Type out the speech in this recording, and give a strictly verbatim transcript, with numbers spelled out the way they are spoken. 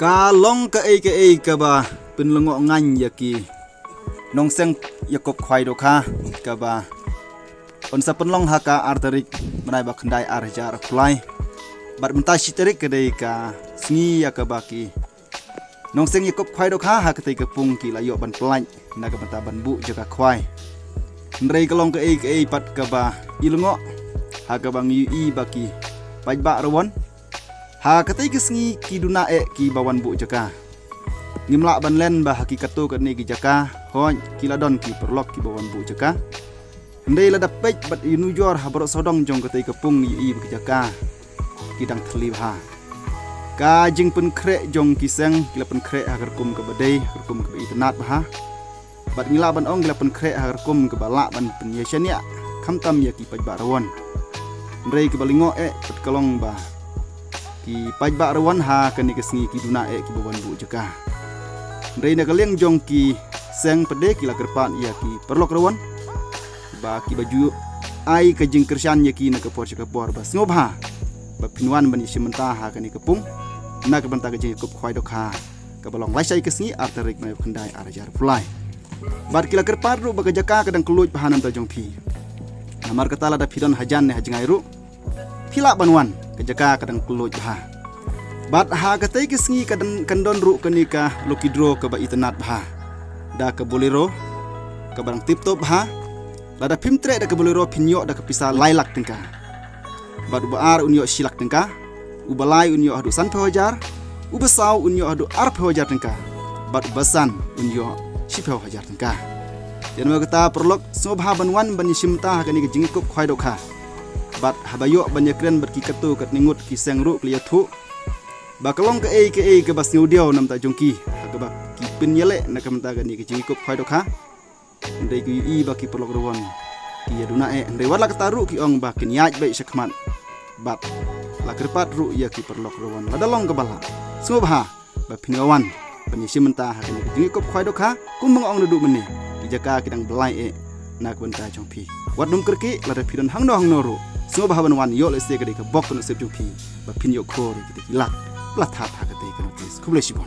Ka long kaei kaei kaba pynlyngngoh ngan ïa ki nongseng ïakob khwai dohkha, kaba yn sa pynlong ha ka ar tarik bnai ba khyndai ar hajar arphew lai. Bad mynta shi tarik ka dei ka sngi ïa kaba ki nongseng ïakob khwai dohkha ha katei ka pung ki la ïoh ban pyllait na ka bynta ban buh jaka khwai. Hynrei ka long kaei kaei pat kaba i lyngngoh ha kaba ngi ïohi ba ki paidbah Rawon ha katei ka sngi ki duna eh kiba wan buh jaka. Ngim lah ban len ba ha ki katto katne ki jaka, hooid, ki la don ki paralok kiba wan buh jaka. Hynrei lada peit bad ïanujor ha baroh sawdong jong katei ka pung ngi ïohi ba ki jaka ki dang thylli bha. Ka jingpynkhreh jong ki seng ki la pynkhreh ha ka rukom kaba dei, ha ka rukom kaba itynnad bha. Bad ngi lah ban ong ki la pynkhreh ha ka rukom kaba lah ban pynïashaniah khamtam ïa ki paidbah Rawon. Hynrei kaba lyngngoh eh pat ka long ba ki paidbah Rawon ha kane ka sngi ki duna eh kiba wan buh jaka. Hynrei na ka liang jong ki seng pat de ki la kyrpad ïa ki paralok Rawon ba kiba ju ai ka jingkyrshan ïa ki na ka por sha ka por ba sngewbha ba phin wan ban ïashim bynta ha kane ka pung na ka bynta ka jingïakob khwai dohkha kaba long lashai ka sngi ar tarik bnai ba khyndai ar hajar arphew lai. Bad ki la kyrpad ruh ba ka jaka ka dang kylluid bha na bynta jong phi. Namar kata lada phi don hajan ne hajngai ruh phi lah ban wan, ka jaka ka dang kylluid bha. Bad ha katei ka sngi ka dang kan don ruh kane ka lucky draw kaba itynnad bha da ka Bolero kaba dang tip top bha. Lada phim treh da ka Bolero phin ïoh da ka pisa lai lak tyngka. Bad uba ar un ïoh shi lak tyngka, uba lai un ïoh haduh sanphew hajar, uba saw un ïoh haduh arphew hajar tyngka, bad uba san un ïoh shiphew hajar tyngka. Te namar kata paralok sngewbha ban wan ban ïashim bynta ha kane ka jingïakob khwai dohkha. Bad haba ïoh ban ïakren bad ki katto katne ngut ki seng ruh ki la ïathuh ba ka long kaei kaei kaba sngewdiaw na bynta jong ki ha kaba ki pynïaleh na ka bynta kane ka jingïakob khwai dohkha. Hynrei ki ïohi ba ki paralok Rawon ki ïa duna eh, hynrei wat la kata ruh ki ong ba kin ïaid beit sha khmat. Bad la kyrpad ruh ïa ki paralok Rawon lada long kaba lah, sngewbha ba phin ïa wan ban ïashim bynta ha kane ka jingïakob khwai dohkha. Kumba nga ong naduh mynne, ki jaka ki dang blai eh na ka bynta jong phi. Wat nym kyrkieh, lada phi don hangno hangno ruh sngewbha ban wan ïoh lehse ka dei ka bok ka nusip jong phi ba phin ïoh khor ïa kita ki lak. Ba la thap ha katei ka notis. Khublei shibun.